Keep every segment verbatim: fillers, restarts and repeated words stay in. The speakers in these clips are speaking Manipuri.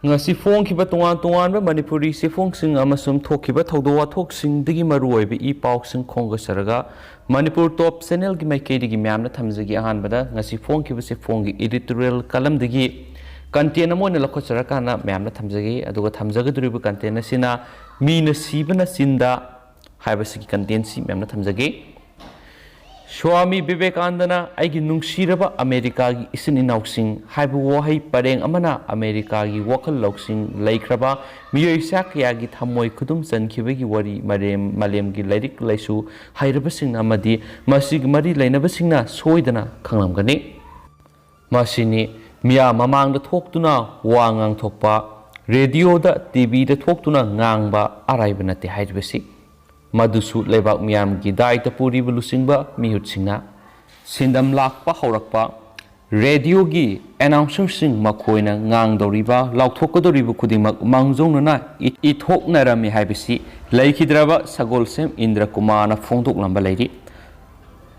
ꯉꯁꯤ ꯐꯣꯡꯈꯤꯕ ꯇꯣꯉꯥꯟ ꯇꯣꯉꯥꯟꯕ ꯃꯅꯤꯄꯨꯔꯤ ꯆꯦꯐꯣꯡꯁꯤꯡ ꯑꯃꯁꯨꯡ ꯊꯣꯛꯈꯤꯕ ꯊꯧꯗꯣꯛ ꯋꯥꯊꯣꯛꯁꯤꯡꯗꯒꯤ ꯃꯔꯨꯑꯣꯏꯕ ꯏ ꯄꯥꯎꯁꯤꯡ ꯈꯣꯝꯒꯠꯆꯔꯒ ꯃꯅꯤꯄꯨꯔ ꯇꯣꯞ ꯆꯦꯅꯦꯜꯒꯤ ꯃꯥꯏꯀꯩꯗꯒꯤ ꯃꯌꯥꯝꯅ ꯊꯝꯖꯒꯦ꯫ ꯑꯍꯥꯟꯕꯗ ꯉꯁꯤ ꯐꯣꯡꯈꯤꯕ ꯆꯦꯐꯣꯡꯒꯤ editorial columnꯗꯒꯤ content ꯑꯃ ꯑꯣꯏꯅ ꯂꯧꯈꯠꯆꯔꯀꯥꯟꯗ ꯃꯌꯥꯝꯅ ꯊꯝꯖꯒꯦ꯫ ꯑꯗꯨꯒ ꯊꯝꯖꯒꯗꯧꯔꯤꯕ content ꯑꯁꯤꯅ "ꯃꯤꯅ ꯁꯤꯕꯅ ꯆꯤꯟꯗ" ꯍꯥꯏꯕꯁꯤꯒꯤ contentꯁꯤ ꯃꯌꯥꯝꯅ ꯊꯝꯖꯒꯦ꯫ ꯁ꯭ꯋꯥꯃꯤ ꯕꯤꯕꯦꯀꯥꯅꯟꯗꯅ "ꯑꯩꯒꯤ ꯅꯨꯡꯁꯤꯔꯕ ꯑꯃꯦꯔꯤꯀꯥꯒꯤ ꯏꯆꯤꯟ ꯏꯅꯥꯎꯁꯤꯡ" ꯍꯥꯏꯕ ꯋꯥꯍꯩ ꯄꯔꯦꯡ ꯑꯃꯅ ꯑꯃꯦꯔꯤꯀꯥꯒꯤ ꯋꯥꯈꯜ ꯂꯧꯁꯤꯡ ꯂꯩꯈ꯭ꯔꯕ ꯃꯤꯑꯣꯏ ꯆꯥ ꯀꯌꯥꯒꯤ ꯊꯃꯣꯏ ꯈꯨꯗꯨꯝ ꯆꯟꯈꯤꯕꯒꯤ ꯋꯥꯔꯤ ꯃꯥꯂꯦꯝ, ꯃꯥꯂꯦꯝꯒꯤ ꯂꯥꯏꯔꯤꯛ ꯂꯥꯏꯁꯨ ꯍꯩꯔꯕꯁꯤꯡꯅ ꯑꯃꯗꯤ ꯃꯁꯤꯒꯤ ꯃꯔꯤ ꯂꯩꯅꯕꯁꯤꯡꯅ ꯁꯣꯏꯗꯅ ꯈꯪꯂꯝꯒꯅꯤ꯫ ꯃꯁꯤꯅꯤ ꯃꯤꯌꯥꯝ ꯃꯃꯥꯡꯗ ꯊꯣꯛꯇꯨꯅ ꯋꯥ ꯉꯥꯡꯊꯣꯛꯄ, ꯔꯦꯗꯤꯑꯣꯗ, ꯇꯤꯚꯤꯗ ꯊꯣꯛꯇꯨꯅ ꯉꯥꯡꯕ ꯑꯔꯥꯏꯕ ꯅꯠꯇꯦ ꯍꯥꯏꯔꯤꯕꯁꯤ꯫ ꯃꯗꯨꯁꯨ ꯂꯩꯕꯥꯛ ꯃꯤꯌꯥꯝꯒꯤ ꯗꯥꯏꯇ ꯄꯨꯔꯤꯕ ꯂꯨꯆꯤꯡꯕ ꯃꯤꯍꯨꯠꯁꯤꯡꯅ꯫ ꯁꯤꯟꯗꯝ ꯂꯥꯛꯄ ꯍꯧꯔꯛꯄ꯫ ꯔꯦꯗꯤꯑꯣꯒꯤ announcerꯁꯤꯡ ꯃꯈꯣꯏꯅ ꯉꯥꯡꯗꯧꯔꯤꯕ, ꯂꯥꯎꯊꯣꯛꯀꯗꯧꯔꯤꯕ ꯈꯨꯗꯤꯡꯃꯛ ꯃꯥꯡꯖꯧꯅꯅ ꯏ-, ꯏꯊꯣꯛꯅꯔꯝꯃꯤ ꯍꯥꯏꯕꯁꯤ ꯂꯩꯈꯤꯗ꯭ꯔꯕ ꯁꯒꯣꯜꯁꯦꯝ ꯏꯟꯗ꯭ꯔ ꯀꯨꯃꯥꯔꯅ ꯐꯣꯡꯗꯣꯛꯂꯝꯕ ꯂꯩꯔꯤ꯫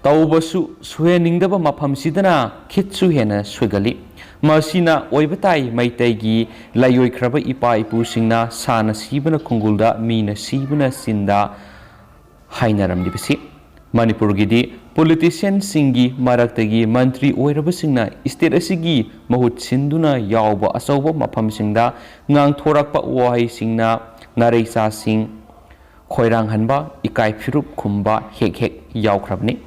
ꯇꯧꯕꯁꯨ ꯁꯨꯍꯟꯅꯤꯡꯗꯕ ꯃꯐꯝꯁꯤꯗꯅ ꯈꯤꯠꯁꯨ ꯍꯦꯟꯅ ꯁꯣꯏꯒꯜꯂꯤ꯫ ꯃꯁꯤꯅ ꯑꯣꯏꯕ ꯇꯥꯏ, ꯃꯩꯇꯩꯒꯤ ꯂꯥꯏꯑꯣꯏꯈ꯭ꯔꯕ ꯏꯄꯥ ꯏꯄꯨꯁꯤꯡꯅ "ꯁꯥꯅ ꯁꯤꯕꯅ ꯈꯣꯡꯒꯨꯜꯗ, ꯃꯤꯅ ꯁꯤꯕꯅ ꯆꯤꯟꯗ" ꯍꯥꯏꯅꯔꯝꯂꯤꯕꯁꯤ꯫ ꯃꯅꯤꯄꯨꯔꯒꯤꯗꯤ politicianꯁꯤꯡꯒꯤ ꯃꯔꯛꯇꯒꯤ ꯃꯟꯇ꯭ꯔꯤ ꯑꯣꯏꯔꯕꯁꯤꯡꯅ state ꯑꯁꯤꯒꯤ ꯃꯍꯨꯠ ꯁꯤꯟꯗꯨꯅ ꯌꯥꯎꯕ ꯑꯆꯧꯕ ꯃꯐꯝꯁꯤꯡꯗ ꯉꯥꯡꯊꯣꯔꯛꯄ ꯋꯥꯍꯩꯁꯤꯡꯅ ꯅꯥꯔꯩꯆꯥꯁꯤꯡ ꯈꯣꯏꯔꯥꯡꯍꯟꯕ, ꯏꯀꯥꯏ ꯐꯤꯔꯨꯞ ꯈꯨꯝꯕ ꯍꯦꯛ ꯍꯦꯛ ꯌꯥꯎꯈ꯭ꯔꯕꯅꯤ꯫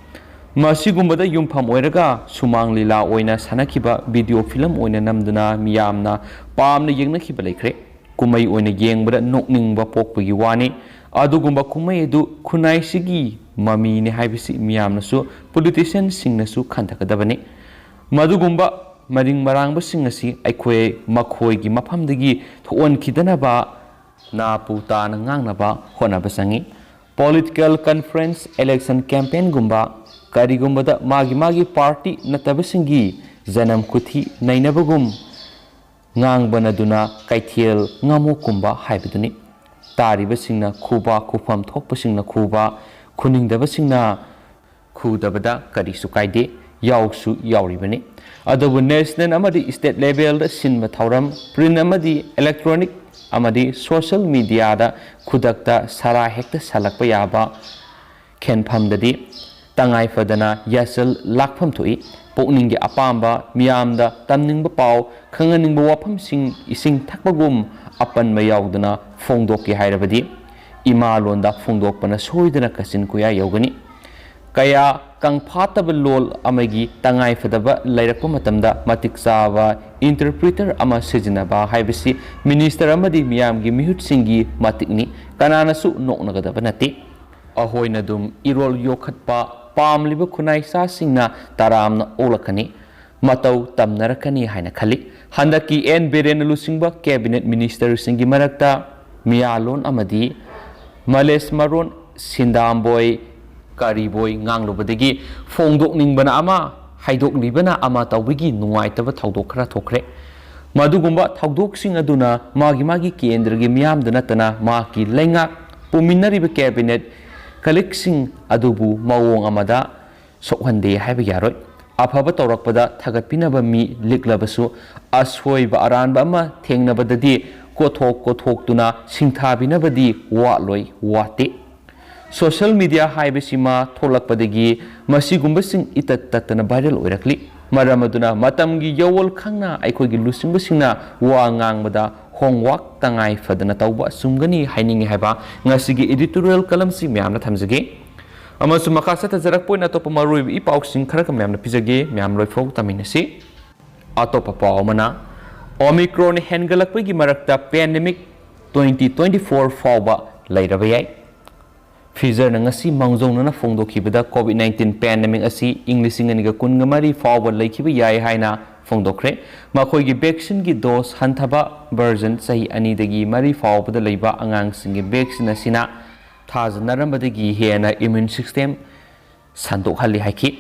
ꯃꯁꯤꯒꯨꯝꯕꯗ ꯌꯨꯝꯐꯝ ꯑꯣꯏꯔꯒ ꯁꯨꯃꯥꯡ ꯂꯤꯂꯥ ꯑꯣꯏꯅ ꯁꯥꯟꯅꯈꯤꯕ, video film ꯑꯣꯏꯅ ꯅꯝꯗꯨꯅ ꯃꯤꯌꯥꯝꯅ ꯄꯥꯝꯅ ꯌꯦꯡꯅꯈꯤꯕ ꯂꯩꯈ꯭ꯔꯦ꯫ ꯀꯨꯝꯍꯩ ꯑꯣꯏꯅ ꯌꯦꯡꯕꯗ ꯅꯣꯛꯅꯤꯡꯕ ꯄꯣꯛꯄꯒꯤ ꯋꯥꯅꯤ꯫ ꯑꯗꯨꯒꯨꯝꯕ ꯀꯨꯝꯍꯩ ꯑꯗꯨ ꯈꯨꯟꯅꯥꯏꯁꯤꯒꯤ ꯃꯃꯤꯅꯤ ꯍꯥꯏꯕꯁꯤ ꯃꯤꯌꯥꯝꯅꯁꯨ, politicianꯁꯤꯡꯅꯁꯨ ꯈꯟꯊꯒꯗꯕꯅꯤ꯫ ꯃꯗꯨꯒꯨꯝꯕ ꯃꯔꯤꯡ ꯃꯔꯥꯡꯕꯁꯤꯡ ꯑꯁꯤ ꯑꯩꯈꯣꯏ ꯃꯈꯣꯏꯒꯤ ꯃꯐꯝꯗꯒꯤ ꯊꯣꯛꯍꯟꯈꯤꯗꯅꯕ ꯅꯥꯄꯨ ꯇꯥꯅ ꯉꯥꯡꯅꯕ ꯍꯣꯠꯅꯕ ꯆꯪꯏ꯫ Political conference, election campaignꯒꯨꯝꯕ ꯀꯔꯤꯒꯨꯝꯕꯗ ꯃꯥꯒꯤ ꯃꯥꯒꯤ party ꯅꯠꯇꯕꯁꯤꯡꯒꯤ ꯖꯅꯝ ꯈꯨꯊꯤ ꯅꯩꯅꯕꯒꯨꯝ ꯉꯥꯡꯕꯅꯗꯨꯅ ꯀꯩꯊꯦꯜ ꯉꯥꯃꯣꯛꯀꯨꯝꯕ ꯍꯥꯏꯕꯗꯨꯅꯤ꯫ ꯇꯥꯔꯤꯕꯁꯤꯡꯅ ꯈꯨꯕꯥꯛ, ꯈꯨꯐꯝ ꯊꯣꯛꯄꯁꯤꯡꯅ ꯈꯨꯕꯥꯛ, ꯈꯨꯅꯤꯡꯗꯕꯁꯤꯡꯅ ꯈꯨꯗꯕꯗ ꯀꯔꯤꯁꯨ ꯀꯥꯏꯗꯦ꯫ ꯌꯥꯎꯁꯨ ꯌꯥꯎꯔꯤꯕꯅꯤ꯫ ꯑꯗꯨꯕꯨ national ꯑꯃꯗꯤ state levelꯗ ꯁꯤꯟꯕ ꯊꯧꯔꯝ, print ꯑꯃꯗꯤ electronic ꯑꯃꯗꯤ social mediaꯗ ꯈꯨꯗꯛꯇ ꯁꯔꯥ ꯍꯦꯛꯇ ꯁꯥꯜꯂꯛꯄ ꯌꯥꯕ ꯈꯦꯟꯐꯝꯗꯗꯤ ꯇꯉꯥꯏ ꯐꯗꯅ ꯌꯥꯁꯜ ꯂꯥꯛꯐꯝ ꯊꯣꯛꯏ꯫ ꯄꯨꯛꯅꯤꯡꯒꯤ ꯑꯄꯥꯝꯕ, ꯃꯤꯌꯥꯝꯗ ꯇꯝꯅꯤꯡꯕ ꯄꯥꯎ, ꯈꯪꯍꯟꯅꯤꯡꯕ ꯋꯥꯐꯝꯁꯤꯡ ꯏꯁꯤꯡ ꯊꯛꯄꯒꯨꯝ ꯑꯄꯟꯕ ꯌꯥꯎꯗꯅ ꯐꯣꯡꯗꯣꯛꯀꯦ ꯍꯥꯏꯔꯕꯗꯤ ꯏꯃꯥ ꯂꯣꯟꯗ ꯐꯣꯡꯗꯣꯛꯄꯅ ꯁꯣꯏꯗꯅ ꯀꯥꯆꯤꯟ ꯀꯣꯏꯌꯥ ꯌꯧꯒꯅꯤ꯫ ꯀꯌꯥ ꯀꯪꯐꯥꯠꯇꯕ ꯂꯣꯜ ꯑꯃꯒꯤ ꯇꯉꯥꯏ ꯐꯗꯕ ꯂꯩꯔꯛꯄ ꯃꯇꯝꯗ ꯃꯇꯤꯛ ꯆꯥꯕ interpreter ꯑꯃ ꯁꯤꯖꯤꯟꯅꯕ ꯍꯥꯏꯕꯁꯤ minister ꯑꯃꯗꯤ ꯃꯤꯌꯥꯝꯒꯤ ꯃꯤꯍꯨꯠꯁꯤꯡꯒꯤ ꯃꯇꯤꯛꯅꯤ, ꯀꯅꯥꯅꯁꯨ ꯅꯣꯛꯅꯒꯗꯕ ꯅꯠꯇꯦ꯫ ꯑꯩꯈꯣꯏꯅ ꯑꯗꯨꯝ ꯏꯔꯣꯜ ꯌꯣꯛꯈꯠꯄ ꯄꯥꯝꯂꯤꯕ ꯈꯨꯟꯅꯥꯏ ꯆꯥꯁꯤꯡꯅ ꯇꯔꯥꯝꯅ ꯑꯣꯛꯂꯛꯀꯅꯤ, ꯃꯇꯧ ꯇꯝꯅꯔꯛꯀꯅꯤ ꯍꯥꯏꯅ ꯈꯜꯂꯤ꯫ ꯍꯟꯗꯛꯀꯤ ꯑꯦꯟ ꯕꯤꯔꯦꯟꯅ ꯂꯨꯆꯤꯡꯕ cabinet ministerꯁꯤꯡꯒꯤ ꯃꯔꯛꯇ ꯃꯤꯌꯥꯂꯣꯟ ꯑꯃꯗꯤ ꯃꯂꯦꯁ ꯃꯔꯣꯟ ꯁꯤꯟꯗꯥꯝꯕꯣꯏ ꯀꯔꯤꯕꯣꯏ ꯉꯥꯡꯂꯨꯕꯗꯒꯤ ꯐꯣꯡꯗꯣꯛꯅꯤꯡꯕꯅ ꯑꯃ, ꯍꯥꯏꯗꯣꯛꯂꯤꯕꯅ ꯑꯃ ꯇꯧꯕꯒꯤ ꯅꯨꯡꯉꯥꯏꯇꯕ ꯊꯧꯗꯣꯛ ꯈꯔ ꯊꯣꯛꯈ꯭ꯔꯦ꯫ ꯃꯗꯨꯒꯨꯝꯕ ꯊꯧꯗꯣꯛꯁꯤꯡ ꯑꯗꯨꯅ ꯃꯥꯒꯤ ꯃꯥꯒꯤ ꯀꯦꯟꯗ꯭ꯔꯒꯤ ꯃꯤꯌꯥꯝꯗ ꯅꯠꯇꯅ ꯃꯍꯥꯛꯀꯤ ꯂꯩꯉꯥꯛ ꯄꯨꯃꯤꯟꯅꯔꯤꯕ cabinet colleagueꯁꯤꯡ ꯑꯗꯨꯕꯨ ꯃꯑꯣꯡ ꯑꯃꯗ ꯁꯣꯛꯍꯟꯗꯦ ꯍꯥꯏꯕ ꯌꯥꯔꯣꯏ꯫ ꯑꯐꯕ ꯇꯧꯔꯛꯄꯗ ꯊꯥꯒꯠꯄꯤꯅꯕ ꯃꯤ ꯂꯤꯛꯂꯕꯁꯨ, ꯑꯁꯣꯏꯕ ꯑꯔꯥꯟꯕ ꯑꯃ ꯊꯦꯡꯅꯕꯗꯗꯤ ꯀꯣꯊꯣꯛ ꯀꯣꯊꯣꯛꯇꯨꯅ ꯁꯤꯡꯊꯥꯕꯤꯅꯕꯗꯤ ꯋꯥꯠꯂꯣꯏ ꯋꯥꯠꯇꯦ꯫ Social media ꯍꯥꯏꯕꯁꯤꯃ ꯊꯣꯛꯂꯛꯄꯗꯒꯤ ꯃꯁꯤꯒꯨꯝꯕꯁꯤꯡ ꯏꯇꯠ ꯇꯠꯇꯅ viral ꯑꯣꯏꯔꯛꯂꯤ꯫ ꯃꯔꯝ ꯑꯗꯨꯅ ꯃꯇꯝꯒꯤ ꯌꯋꯣꯜ ꯈꯪꯅ ꯑꯩꯈꯣꯏꯒꯤ ꯂꯨꯆꯤꯡꯕꯁꯤꯡꯅ ꯋꯥ ꯉꯥꯡꯕꯗ homework ꯇꯉꯥꯏ ꯐꯗꯅ ꯇꯧꯕ ꯑꯆꯨꯝꯒꯅꯤ ꯍꯥꯏꯅꯤꯡꯏ ꯍꯥꯏꯕ ꯉꯁꯤꯒꯤ editorial columnꯁꯤ ꯃꯌꯥꯝꯅ ꯊꯝꯖꯒꯦ꯫ ꯑꯃꯁꯨꯡ ꯃꯈꯥ ꯆꯠꯊꯖꯔꯛꯄ ꯑꯣꯏꯅ ꯑꯇꯣꯞꯄ ꯃꯔꯨꯑꯣꯏꯕ ꯏ ꯄꯥꯎꯁꯤꯡ ꯈꯔꯒ ꯃꯌꯥꯝꯅ ꯄꯤꯖꯒꯦ꯫ ꯃꯌꯥꯝ ꯂꯣꯏꯐꯥꯎ ꯇꯥꯃꯤꯟꯅꯁꯤ꯫ ꯑꯇꯣꯞꯄ ꯄꯥꯎ ꯑꯃꯅ, Omicron ꯍꯦꯟꯒꯠꯂꯛꯄꯒꯤ ꯃꯔꯛꯇ pandemic twenty twenty-four ꯐꯥꯎꯕ ꯂꯩꯔꯕ ꯌꯥꯏ꯫ Pfizerꯅ ꯉꯁꯤ ꯃꯥꯡꯖꯧꯅꯅ ꯐꯣꯡꯗꯣꯛꯈꯤꯕꯗ COVID nineteen pandemic ꯑꯁꯤ ꯏꯪ ꯂꯤꯁꯤꯡ ꯑꯅꯤꯒ ꯀꯨꯟꯒ ꯃꯔꯤ ꯐꯥꯎꯕ ꯂꯩꯈꯤꯕ ꯌꯥꯏ ꯍꯥꯏꯅ ꯐꯣꯡꯗꯣꯛꯈ꯭ꯔꯦ꯫ ꯃꯈꯣꯏꯒꯤ vaccineꯒꯤ dose ꯍꯟꯊꯕ version ꯆꯍꯤ ꯑꯅꯤꯗꯒꯤ ꯃꯔꯤ ꯐꯥꯎꯕꯗ ꯂꯩꯕ ꯑꯉꯥꯡꯁꯤꯡꯒꯤ vaccine ꯑꯁꯤꯅ ꯊꯥꯖꯅꯔꯝꯕꯗꯒꯤ ꯍꯦꯟꯅ immune system ꯁꯟꯗꯣꯛꯍꯜꯂꯤ ꯍꯥꯏꯈꯤ꯫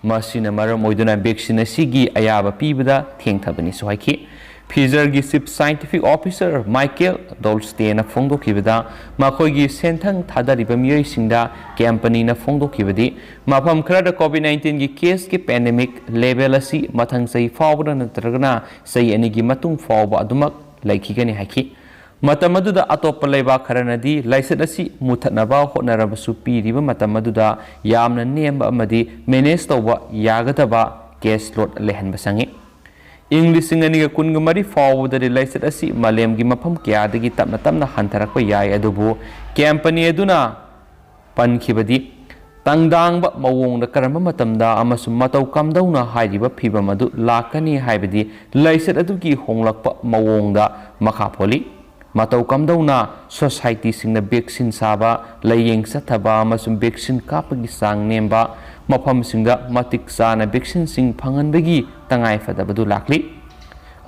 ꯃꯁꯤꯅ ꯃꯔꯝ ꯑꯣꯏꯗꯨꯅ vaccine ꯑꯁꯤꯒꯤ ꯑꯌꯥꯕ ꯄꯤꯕꯗ ꯊꯦꯡꯊꯕꯅꯤꯁꯨ ꯍꯥꯏꯈꯤ꯫ Pfizerꯒꯤ Chief Scientific Officer Mikael Dolsten ꯅ ꯐꯣꯡꯗꯣꯛꯈꯤꯕꯗ, ꯃꯈꯣꯏꯒꯤ ꯁꯦꯟꯊꯪ ꯊꯥꯗꯔꯤꯕ ꯃꯤꯑꯣꯏꯁꯤꯡꯗ ꯀꯝꯄꯅꯤꯅ ꯐꯣꯡꯗꯣꯛꯈꯤꯕꯗꯤ, ꯃꯐꯝ ꯈꯔꯗ COVID nineteen ꯒꯤ case ꯀꯤ pandemic level ꯑꯁꯤ ꯃꯊꯪ ꯆꯍꯤ ꯐꯥꯎꯕꯗ ꯅꯠꯇ꯭ꯔꯒꯅ ꯆꯍꯤ ꯑꯅꯤꯒꯤ ꯃꯇꯨꯡ ꯐꯥꯎꯕ ꯑꯗꯨꯃꯛ ꯂꯩꯈꯤꯒꯅꯤ ꯍꯥꯏꯈꯤ꯫ ꯃꯇꯝ ꯑꯗꯨꯗ ꯑꯇꯣꯞꯄ ꯂꯩꯕꯥꯛ ꯈꯔꯅꯗꯤ ꯂꯥꯏꯆꯠ ꯑꯁꯤ ꯃꯨꯊꯠꯅꯕ ꯍꯣꯠꯅꯔꯕꯁꯨ, ꯄꯤꯔꯤꯕ ꯃꯇꯝ ꯑꯗꯨꯗ ꯌꯥꯝꯅ ꯅꯦꯝꯕ ꯑꯃꯗꯤ manage ꯇꯧꯕ ꯌꯥꯒꯗꯕ case load ꯂꯩꯍꯟꯕ ꯆꯪꯏ꯫ ꯏꯪ ꯂꯤꯁꯤꯡ ꯑꯅꯤꯒ ꯀꯨꯟꯒ ꯃꯔꯤ ꯐꯥꯎꯕꯗꯗꯤ ꯂꯥꯏꯆꯠ ꯑꯁꯤ ꯃꯥꯂꯦꯝꯒꯤ ꯃꯐꯝ ꯀꯌꯥꯗꯒꯤ ꯇꯞꯅ ꯇꯞꯅ ꯍꯟꯊꯔꯛꯄ ꯌꯥꯏ, ꯑꯗꯨꯕꯨ ꯀꯝꯄꯅꯤ ꯑꯗꯨꯅ ꯄꯟꯈꯤꯕꯗꯤ, ꯇꯪꯗꯥꯡꯕ ꯃꯑꯣꯡꯗ ꯀꯔꯝꯕ ꯃꯇꯝꯗ ꯑꯃꯁꯨꯡ ꯃꯇꯧ ꯀꯝꯗꯧꯅ ꯍꯥꯏꯔꯤꯕ ꯐꯤꯚꯝ ꯑꯗꯨ ꯂꯥꯛꯀꯅꯤ ꯍꯥꯏꯕꯗꯤ ꯂꯥꯏꯆꯠ ꯑꯗꯨꯒꯤ ꯍꯣꯡꯂꯛꯄ ꯃꯑꯣꯡꯗ ꯃꯈꯥ ꯄꯣꯜꯂꯤ꯫ ꯃꯇꯧ ꯀꯝꯗꯧꯅ society ꯁꯤꯡꯅ vaccine ꯁꯥꯕ, ꯂꯥꯌꯦꯡ ꯆꯠꯊꯕ ꯑꯃꯁꯨꯡ vaccine ꯀꯥꯞꯄꯒꯤ ꯆꯥꯡ ꯅꯦꯝꯕ, ꯃꯐꯝꯁꯤꯡꯗ ꯃꯇꯤꯛ ꯆꯥꯅ vaccine ꯁꯤꯡ ꯐꯪꯍꯟꯕꯒꯤ ꯇꯉꯥꯏꯐꯗꯕꯗꯨ ꯂꯥꯛꯂꯤ꯫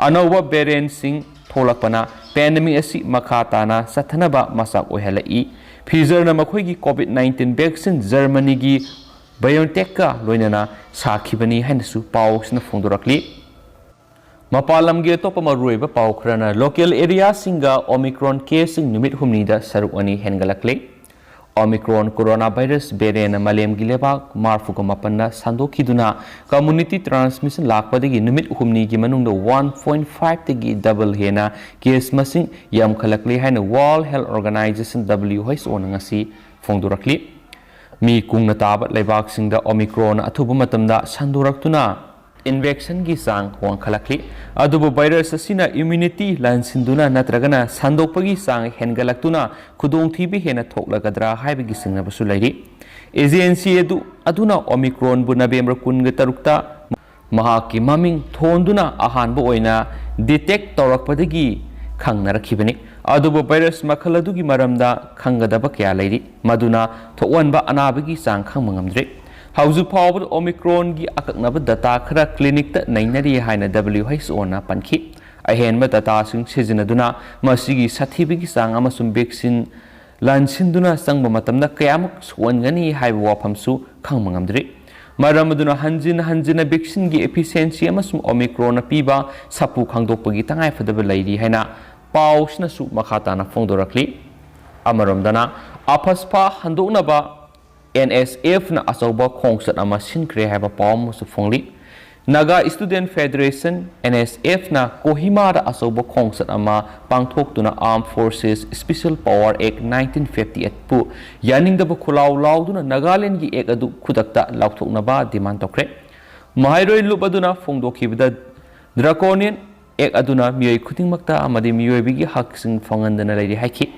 ꯑꯅꯧꯕ variant ꯁꯤꯡ ꯊꯣꯛꯂꯛꯄꯅ pandemic ꯑꯁꯤ ꯃꯈꯥ ꯇꯥꯅ ꯆꯠꯊꯅꯕ ꯃꯆꯥꯛ ꯑꯣꯏꯍꯜꯂꯛꯏ꯫ Pfizer ꯅ ꯃꯈꯣꯏꯒꯤ COVID nineteen vaccine Germany ꯒꯤ BioNTech ꯀ ꯂꯣꯏꯅꯅ ꯁꯥꯈꯤꯕꯅꯤ ꯍꯥꯏꯅꯁꯨ ꯄꯥꯎꯁꯤꯅ ꯐꯣꯡꯗꯣꯔꯛꯂꯤ꯫ ꯃꯄꯥꯟ ꯂꯝꯒꯤ ꯑꯇꯣꯞꯄ ꯃꯔꯨꯑꯣꯏꯕ ꯄꯥꯎ ꯈꯔꯅ, local area ꯁꯤꯡꯒ Omicron case ꯁꯤꯡ ꯅꯨꯃꯤꯠ ꯍꯨꯝꯅꯤꯗ ꯁꯔꯨꯛ ꯑꯅꯤ ꯍꯦꯟꯒꯠꯂꯛꯂꯤ꯫ Omicron coronavirus variant ꯅ ꯃꯥꯂꯦꯝꯒꯤ ꯂꯩꯕꯥꯛ ꯃꯔꯤꯐꯨꯒ ꯃꯥꯄꯟꯗ ꯁꯟꯗꯣꯛꯈꯤꯗꯨꯅ, community transmission ꯂꯥꯛꯄꯗꯒꯤ ꯅꯨꯃꯤꯠ ꯍꯨꯝꯅꯤꯒꯤ ꯃꯅꯨꯡꯗ one point five ꯇꯒꯤ double ꯍꯦꯟꯅ case ꯃꯁꯤꯡ ꯌꯥꯝꯈꯠꯂꯛꯂꯤ ꯍꯥꯏꯅ World Health Organization, W H O ꯅ ꯉꯁꯤ ꯐꯣꯡꯗꯣꯔꯛꯂꯤ꯫ ꯃꯤ ꯀꯨꯡꯅ ꯇꯥꯕ ꯂꯩꯕꯥꯛꯁꯤꯡꯗ Omicron ꯑꯊꯨꯕ ꯃꯇꯝꯗ ꯁꯟꯗꯣꯔꯛꯇꯨꯅ infection ꯒꯤ ꯆꯥꯡ ꯋꯥꯡꯈꯠꯂꯛꯂꯤ꯫ ꯑꯗꯨꯕꯨ virus ꯑꯁꯤꯅ immunity ꯂꯥꯟꯁꯤꯟꯗꯨꯅ ꯅꯠꯇ꯭ꯔꯒꯅ ꯁꯟꯗꯣꯛꯄꯒꯤ ꯆꯥꯡ ꯍꯦꯟꯒꯠꯂꯛꯇꯨꯅ ꯈꯨꯗꯣꯡꯊꯤꯕ ꯍꯦꯟꯅ ꯊꯣꯛꯂꯒꯗ꯭ꯔꯥ ꯍꯥꯏꯕꯒꯤ ꯆꯤꯡꯅꯕꯁꯨ ꯂꯩꯔꯤ꯫ Agency ꯑꯗꯨ, ꯑꯗꯨꯅ Omicron ꯕꯨ November ꯀꯨꯟꯒ ꯇꯔꯨꯛꯇ ꯃꯍꯥꯛꯀꯤ ꯃꯃꯤꯡ ꯊꯣꯟꯗꯨꯅ ꯑꯍꯥꯟꯕ ꯑꯣꯏꯅ detect ꯇꯧꯔꯛꯄꯗꯒꯤ ꯈꯪꯅꯔꯛꯈꯤꯕꯅꯤ꯫ ꯑꯗꯨꯕꯨ virus ꯃꯈꯜ ꯑꯗꯨꯒꯤ ꯃꯔꯝꯗ ꯈꯪꯒꯗꯕ ꯀꯌꯥ ꯂꯩꯔꯤ, ꯃꯗꯨꯅ ꯊꯣꯛꯍꯟꯕ ꯑꯅꯥꯕꯒꯤ ꯆꯥꯡ ꯈꯪꯕ ꯉꯝꯗ꯭ꯔꯤ꯫ ꯍꯧꯖꯤꯛ ꯐꯥꯎꯕꯗ Omicron ꯒꯤ ꯑꯀꯛꯅꯕ data ꯈꯔ clinic ꯇ ꯅꯩꯅꯔꯤ ꯍꯥꯏꯅ W H O ꯅ ꯄꯟꯈꯤ꯫ ꯑꯍꯦꯟꯕ data ꯁꯤꯡ ꯁꯤꯖꯤꯟꯅꯗꯨꯅ ꯃꯁꯤꯒꯤ ꯁꯥꯊꯤꯕꯒꯤ ꯆꯥꯡ ꯑꯃꯁꯨꯡ vaccine ꯂꯥꯟꯁꯤꯟꯗꯨꯅ ꯆꯪꯕ ꯃꯇꯝꯗ ꯀꯌꯥꯃꯨꯛ ꯁꯣꯛꯍꯟꯒꯅꯤ ꯍꯥꯏꯕ ꯋꯥꯐꯝꯁꯨ ꯈꯪꯕ ꯉꯝꯗ꯭ꯔꯤ꯫ ꯃꯔꯝ ꯑꯗꯨꯅ ꯍꯟꯖꯤꯟ ꯍꯟꯖꯤꯟꯅ vaccine ꯒꯤ efficiency ꯑꯃꯁꯨꯡ Omicron ꯅ ꯄꯤꯕ ꯁꯥꯐꯨ ꯈꯪꯗꯣꯛꯄꯒꯤ ꯇꯉꯥꯏꯐꯗꯕ ꯂꯩꯔꯤ ꯍꯥꯏꯅ ꯄꯥꯎꯁꯤꯅꯁꯨ ꯃꯈꯥ ꯇꯥꯅ ꯐꯣꯡꯗꯣꯔꯛꯂꯤ꯫ ꯑꯃꯔꯣꯝꯗꯅ, AFSPA ꯍꯟꯗꯣꯛꯅꯕ N S F ꯅ ꯑꯆꯧꯕ ꯈꯣꯡꯆꯠ ꯑꯃ ꯁꯤꯟꯈ꯭ꯔꯦ ꯍꯥꯏꯕ ꯄꯥꯎ ꯑꯃꯁꯨ ꯐꯣꯡꯂꯤ꯫ Naga Student Federation, N S F ꯅ ꯀꯣꯍꯤꯃꯥꯗ ꯑꯆꯧꯕ ꯈꯣꯡꯆꯠ ꯑꯃ ꯄꯥꯡꯊꯣꯛꯇꯨꯅ Armed Forces Special Power Act nineteen fifty eight ꯄꯨ ꯌꯥꯅꯤꯡꯗꯕ ꯈꯨꯜꯂꯥꯎ ꯂꯥꯎꯗꯨꯅ ꯅꯥꯒꯥꯂꯦꯟꯒꯤ act ꯑꯗꯨ ꯈꯨꯗꯛꯇ ꯂꯧꯊꯣꯛꯅꯕ demand ꯇꯧꯈ꯭ꯔꯦ꯫ ꯃꯍꯩꯔꯣꯏ ꯂꯨꯞ ꯑꯗꯨꯅ ꯐꯣꯡꯗꯣꯛꯈꯤꯕꯗ, Draconian act ꯑꯗꯨꯅ ꯃꯤꯑꯣꯏ ꯈꯨꯗꯤꯡꯃꯛꯇ ꯑꯃꯗꯤ ꯃꯤꯑꯣꯏꯕꯒꯤ ꯍꯛꯁꯤꯡ ꯐꯪꯍꯟꯗꯅ ꯂꯩꯔꯤ ꯍꯥꯏꯈꯤ꯫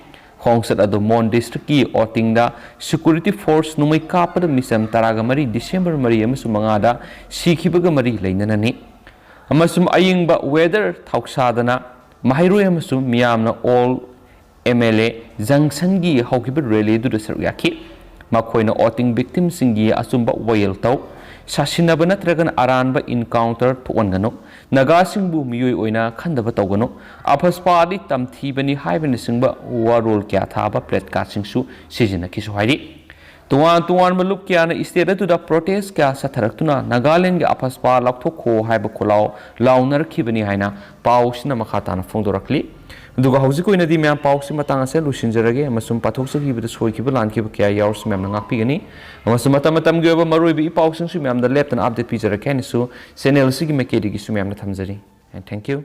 ꯈꯣꯡꯆꯠ ꯑꯗꯨ ꯃꯣꯟ district ꯀꯤ ꯑꯣꯇꯤꯡꯗ security force ꯅꯣꯡꯃꯩ ꯀꯥꯞꯄꯗ ꯃꯤꯆꯝ ꯇꯔꯥꯒ ꯃꯔꯤ December ꯃꯔꯤ ꯑꯃꯁꯨꯡ ꯃꯉꯥꯗ ꯁꯤꯈꯤꯕꯒ ꯃꯔꯤ ꯂꯩꯅꯅꯅꯤ꯫ ꯑꯃꯁꯨꯡ ꯑꯏꯪꯕ weather ꯊꯧꯁꯥꯗꯅ ꯃꯍꯩꯔꯣꯏ ꯑꯃꯁꯨꯡ ꯃꯤꯌꯥꯝꯅ all M L A junction ꯒꯤ ꯍꯧꯈꯤꯕ rally ꯑꯗꯨꯗ ꯁꯔꯨꯛ ꯌꯥꯈꯤ꯫ ꯃꯈꯣꯏꯅ ꯑꯣꯇꯤꯡ victim ꯁꯤꯡꯒꯤ ꯑꯆꯨꯝꯕ ꯋꯥꯌꯦꯜ ꯇꯧ, ꯁꯥꯁꯤꯟꯅꯕ ꯅꯠꯇ꯭ꯔꯒꯅ ꯑꯔꯥꯟꯕ encounter ꯊꯣꯛꯍꯟꯒꯅꯨ, ꯅꯥꯒꯥꯁꯤꯡꯕꯨ ꯃꯤꯑꯣꯏ ꯑꯣꯏꯅ ꯈꯟꯗꯕ ꯇꯧꯒꯅꯨ, AFSPA ꯗꯤ ꯇꯝꯊꯤꯕꯅꯤ ꯍꯥꯏꯕꯅꯆꯤꯡꯕ ꯋꯥꯔꯣꯜ ꯀꯌꯥ ꯊꯥꯕ placard ꯁꯤꯡꯁꯨ ꯁꯤꯖꯤꯟꯅꯈꯤꯁꯨ ꯍꯥꯏꯔꯤ꯫ ꯇꯣꯉꯥꯟ ꯇꯣꯉꯥꯟꯕ ꯂꯨꯞ ꯀꯌꯥꯅ state ꯑꯗꯨꯗ protest ꯀꯌꯥ ꯆꯠꯊꯔꯛꯇꯨꯅ ꯅꯥꯒꯥꯂꯦꯟꯒꯤ AFSPA ꯂꯧꯊꯣꯛꯈꯣ ꯍꯥꯏꯕ ꯈꯣꯜꯂꯥꯎ ꯂꯥꯎꯅꯔꯛꯈꯤꯕꯅꯤ ꯍꯥꯏꯅ ꯄꯥꯎꯁꯤꯅ ꯃꯈꯥ ꯇꯥꯅ ꯐꯣꯡꯗꯣꯔꯛꯂꯤ꯫ ꯑꯗꯨꯒ ꯍꯧꯖꯤꯛ ꯑꯣꯏꯅꯗꯤ ꯃꯌꯥꯝ ꯄꯥꯎꯁꯤ ꯃꯇꯥꯡ ꯑꯁꯤꯗ ꯂꯣꯏꯁꯤꯟꯖꯔꯒꯦ, ꯑꯃꯁꯨꯡ ꯄꯥꯊꯣꯛꯆꯈꯤꯕꯗ ꯁꯣꯏꯈꯤꯕ ꯂꯥꯟꯈꯤꯕ ꯀꯌꯥ ꯌꯥꯎꯔꯁꯨ ꯃꯌꯥꯝꯅ ꯉꯥꯛꯄꯤꯒꯅꯤ, ꯑꯃꯁꯨꯡ ꯃꯇꯝ ꯃꯇꯝꯒꯤ ꯑꯣꯏꯕ ꯃꯔꯨꯑꯣꯏꯕ ꯏ ꯄꯥꯎꯁꯤꯡꯁꯨ ꯃꯌꯥꯝꯗ ꯂꯦꯞꯇꯅ update ꯄꯤꯖꯔꯛꯀꯦ ꯍꯥꯏꯅꯁꯨ channel ꯑꯁꯤꯒꯤ ꯃꯥꯏꯀꯩꯗꯒꯤꯁꯨ ꯃꯌꯥꯝꯅ ꯊꯝꯖꯔꯤ꯫ And thank you.